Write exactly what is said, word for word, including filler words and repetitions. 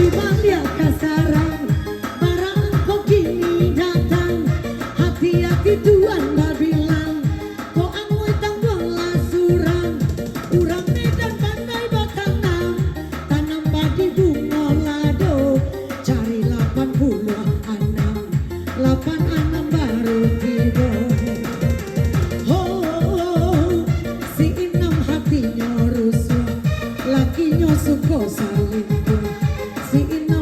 Baliak ka sarang, bara angko kini datang. Hati-hati tuan babilang, ko angui tambuang lah surang. Urang Medan pandai batanam, tanam padi bungo lado, cari lapan puluah anam, lapan anam baru tibo. Ho, si Inam hatinyo rusuah, lakinyo suko salingkuah. Si Inam